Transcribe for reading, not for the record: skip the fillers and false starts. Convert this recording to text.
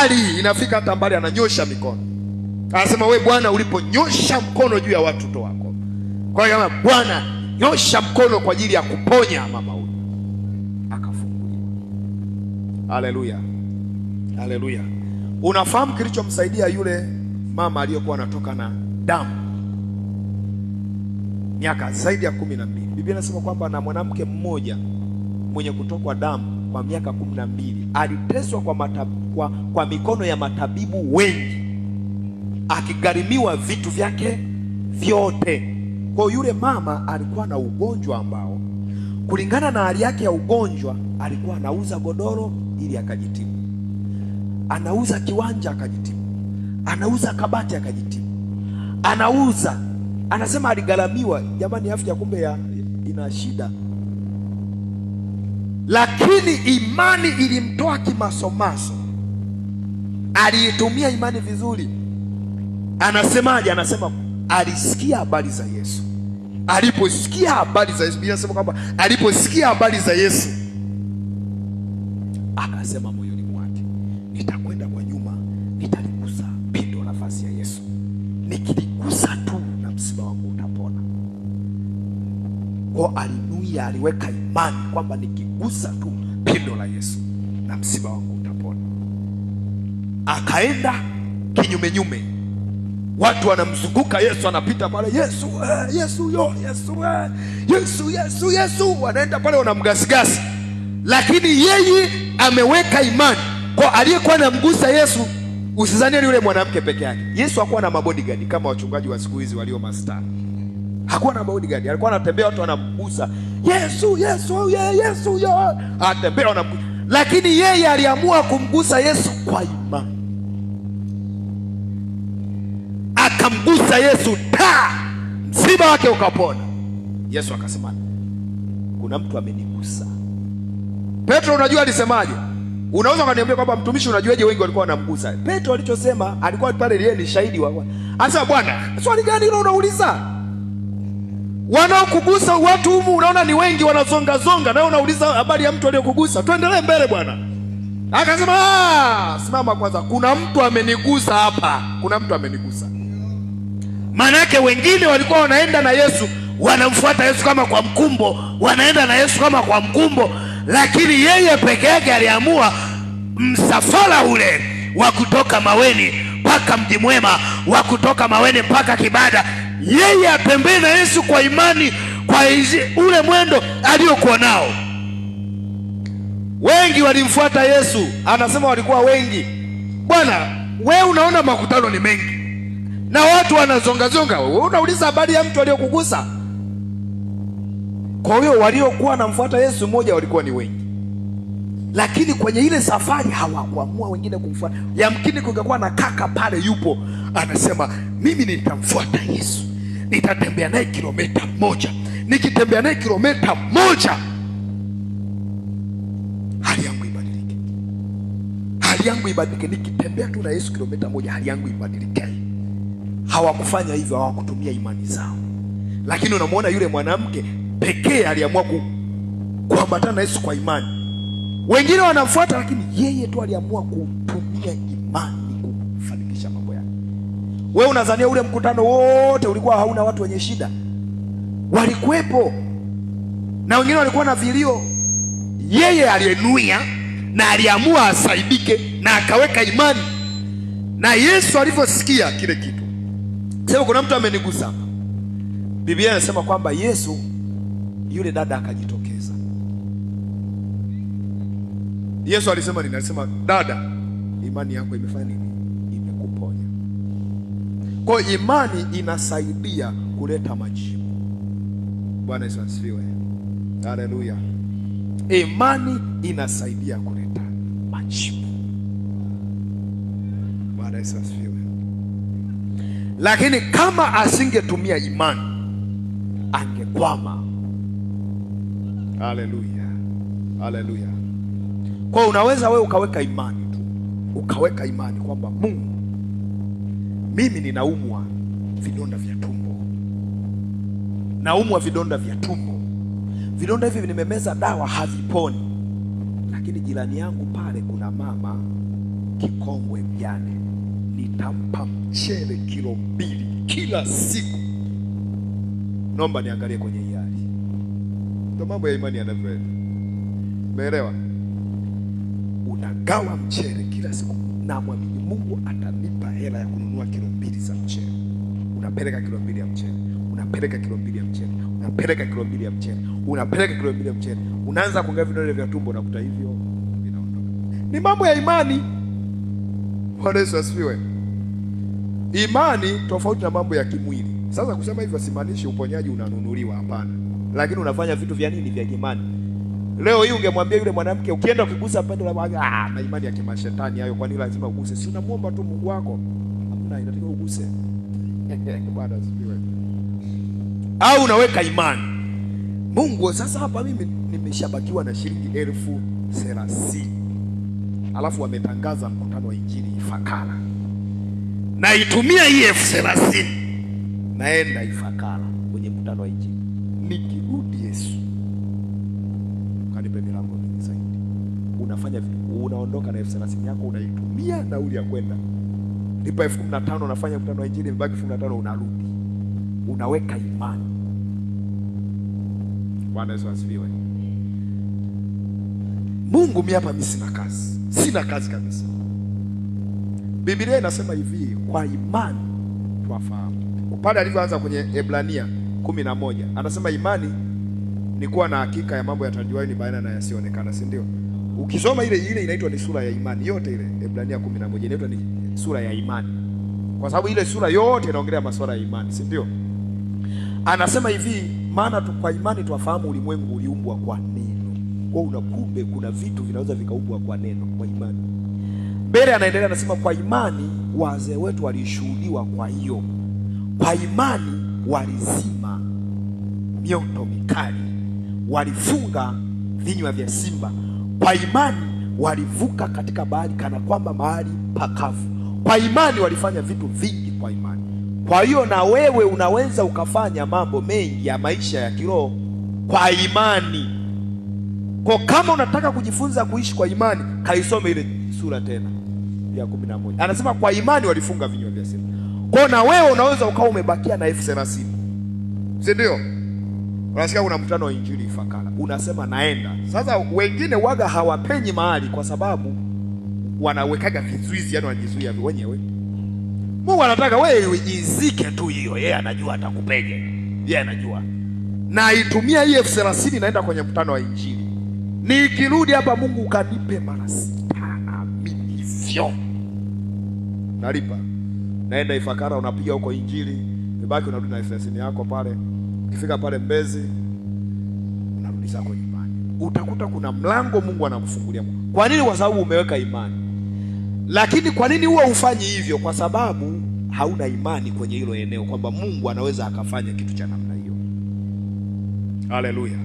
Mbali, inafika hata mbali, ananyosha mikono, anasema we Bwana, uliponyosha mkono juu ya watoto wako. Kwa hiyo Bwana, nyosha mkono kwa ajili ya kuponya mama huyu, akafunguliwa. Haleluya, haleluya. Unafahamu kilichomsaidia yule mama aliyekuwa anatoka na damu miaka zaidi ya 12? Biblia inasema kwamba na mwanamke mmoja mwenye kutokwa damu kwa miaka 12 aliteswa kwa mikono ya matabibu wengi, akigharimiwa vitu vyake vyote. Kwa hiyo yule mama alikuwa na ugonjwa ambao kulingana na hali yake ya ugonjwa alikuwa anauza godoro ili akajitibu, anauza kiwanja akajitibu, anauza kabati akajitibu, anauza, anasema aligharamiwa. Jamani, afya kumbe ina shida. Lakini imani ilimtoa kimasomaso, aliitumia imani vizuri. Anasemaje? Anasema alisikia habari za Yesu. Aliposikia habari za Yesu, Biblia inasema kwamba aliposikia habari za Yesu akasema moyoni mwake, nitakwenda kwa nyuma, nitaligusa pindo la vazi ya Yesu, nikiligusa tu na msiba wangu utapona. Kwa alinuia, aliweka imani kwamba nikigusa tu pindo la Yesu na msiba wangu utapona. Akaenda kinyume nyume, watu wanamzunguka Yesu, anapita pale, Yesu, Yesu yo, Yesu, Yesu, Yesu, Yesu, wanaenda pale wanamgasigasi, lakini yeye ameweka imani kwa aliyekuwa anamgusa Yesu. Usizanie yule mwanamke peke yake. Yesu hakuwa na mabodyguard kama wachungaji wa siku hizi walio mastaa. Hakuwa na bodyguard, alikuwa anatembea watu wanamgusa, Yesu, Yesu, Yesu, yo, anatembea wanamgusa, lakini yeye aliamua kumgusa Yesu kwa imani. Akamgusa Yesu ta, msiba wake ukapona. Yesu akasema kuna mtu amenigusa. Petro, unajua alisemaje? Unaweza ukaniambia kwamba mtumishi, unajuaje wengi walikuwa wanamgusa? Petro alichosema, alikuwa pale, yeye ni shahidi wa. Anasema Bwana, swali gani hilo unauliza? Wanaokugusa watu humu unaona ni wengi, wanazonga zonga, na unauliza habari ya mtu aliyokugusa. Tuendelee mbele bwana. Akasema simama kwanza, kuna mtu amenigusa hapa, kuna mtu amenigusa. Maana yake wengine walikuwa wanaenda na Yesu, wanamfuata Yesu kama kwa mkumbo, wanaenda na Yesu kama kwa mkumbo, lakini yeye peke yake aliamua msafara ule wa kutoka Maweni mpaka Mji Mwema, wa kutoka Maweni mpaka Kibada, yeye atembee na Yesu kwa imani, kwa ule mwendo aliokuwa nao. Wengi walimfuata Yesu, anasema walikuwa wengi. Bwana, we unaona makutano ni mengi na watu wanazongazonga, wewe unauliza habari ya mtu aliyokugusa. Kwa hiyo waliokuwa wanamfuata Yesu mmoja walikuwa ni wengi, lakini kwenye ile safari hawakuamua wengine kumfuata. Yamkini kungekuwa na kaka pale yupo anasema, mimi nitamfuata Yesu, nitatembea naye kilomita 1, nikitembea naye kilomita 1 hali yangu ibadilike, hali yangu ibadilike, nikitembea tu na Yesu kilomita 1 hali yangu ibadilike. Hawakufanya hivyo, hawakutumia imani zao. Lakini unamuona yule mwanamke pekee aliamua kuambatana na Yesu kwa imani. Wengine wanamfuata, lakini yeye tu aliamua kutumia imani kufanikisha mambo yake. Wewe unadhania ule mkutano wote ulikuwa hauna watu wenye shida? Walikuwepo, na wengine walikuwa na vilio. Yeye alienuia na aliamua asaidike na akaweka imani. Na Yesu alivyosikia kile kitu, sema kuna mtu amenigusa hapa. Biblia inasema kwamba Yesu, yule dada akajitokeza. Yesu alisema nini? Alisema dada, imani yako imefanya nini? Imekuponya. Kwa hiyo imani inasaidia kuleta majibu. Bwana Yesu asifiwe. Haleluya. Imani inasaidia kuleta majibu. Bwana Yesu asifiwe. Lakini kama asingetumia imani angekwama. Haleluya. Haleluya. Kwa unaweza wewe ukaweka imani tu, ukaweka imani kwamba Mungu, mimi ninaumwa vidonda vya tumbo, naumwa vidonda vya tumbo, vidonda hivi nimemeza dawa haviponi, lakini jirani yangu pale kuna mama Kikongwe mjane, nitampa mchele kilo 2 kila siku, naomba niangalie kwenye hii hali. Ndio mambo ya imani yanavyoenda. Umeelewa? Unagawa mchele kila siku, na mwamini Mungu atanipa hela ya kununua kilo 2 za mchele. Unapeleka kilo 2 ya mchele, unapeleka kilo 2 ya mchele, unapeleka kilo 2 ya mchele, unapeleka kilo 2 ya mchele, unaanza kuangalia vidole vya tumbo, unakuta hivyo vinaondoka. Ni mambo ya imani. Bwana Yesu asifiwe. Imani tofauti na mambo ya kimwili. Sasa kusema hivyo simaanishi uponyaji unanunuliwa, hapana, lakini unafanya vitu vya nini? Vya imani. Leo hii ungemwambia yule mwanamke, ukienda ukigusa pendo la Bwana, na imani ya kimashetani hayo, kwani lazima uguse? Si unamuomba tu Mungu wako? Hamna, inatakiwa uguse. Bwana asifiwe. Au unaweka imani Mungu, sasa hapa mimi nimeshabakiwa na shilingi 30,000, alafu wametangaza mkutano wa injili Ifakara, naitumia hii 30,000 naenda Ifakara kwenye mkutano wa injili, nikirudi Yesu kanipe milango mingi zaidi. Unafanya vitu, unaondoka na 30,000 yako, unaitumia nauli ya kwenda lipa 15,000, unafanya mkutano wa injili, imebaki 15,000, unarudi, unaweka imani. Bwana Yesu asifiwe. Mungu, mimi hapa mimi sina kazi, sina kazi kabisa. Biblia inasema hivi, kwa imani twafahamu. Pale alivyoanza kwenye Ebrania 11 anasema imani ni kuwa na hakika ya mambo yatarajiwayo, ni bayana na yasionekana, si ndio? Ukisoma ile ile inaitwa ni sura ya imani yote ile, Ebrania 11 inaitwa ni sura ya imani, kwa sababu ile sura yote inaongelea masuala ya imani, si ndio? Anasema hivi, maana kwa imani twafahamu ulimwengu uliumbwa kwa neno. Kwa unakumbe kuna vitu vinaweza vikaumbwa kwa neno, kwa imani. Mbele anaendelea anasema, kwa imani wazee wetu walishuhudiwa, kwa hiyo kwa imani walizima mioto mikali, walifunga vinywa vya simba, kwa imani walivuka katika bahari kana kwamba mahali pakavu, kwa imani walifanya vitu vingi kwa imani. Kwa hiyo na wewe unaweza ukafanya mambo mengi ya maisha ya kiroho kwa imani. Kwa kama unataka kujifunza kuishi kwa imani, kaisome ile sura tena ya 11. Anasema kwa imani walifunga vinywa vya simba. Kwa na wewe unaweza ukawa umebakia na 30,000, si ndio? Unasikia kuna mkutano wa injili Ifakara, unasema naenda. Sasa wengine waga hawapenyi mahali kwa sababu wanawekaga vizuizi, yani wanajizuia wenyewe. Mungu anataka wewe ujizike tu hiyo, yeye anajua atakupeje, yeye anajua. Na itumia hii 30,000 naenda kwenye mkutano wa injili, nikirudi hapa Mungu ukanipe mara 6, naamini hivyo, nalipa. Naenda Ifakara, unapiga huko injili, ibaki unarudi na 30,000 yako pale. Ukifika pale Mbezi unarudi zako nyumbani, utakuta kuna mlango Mungu anakufungulia. Kwa nini? Kwa sababu umeweka imani. Lakini kwa nini huwa hufanyi hivyo? Kwa sababu hauna imani kwenye hilo eneo kwamba Mungu anaweza akafanya kitu cha namna hiyo. Haleluya!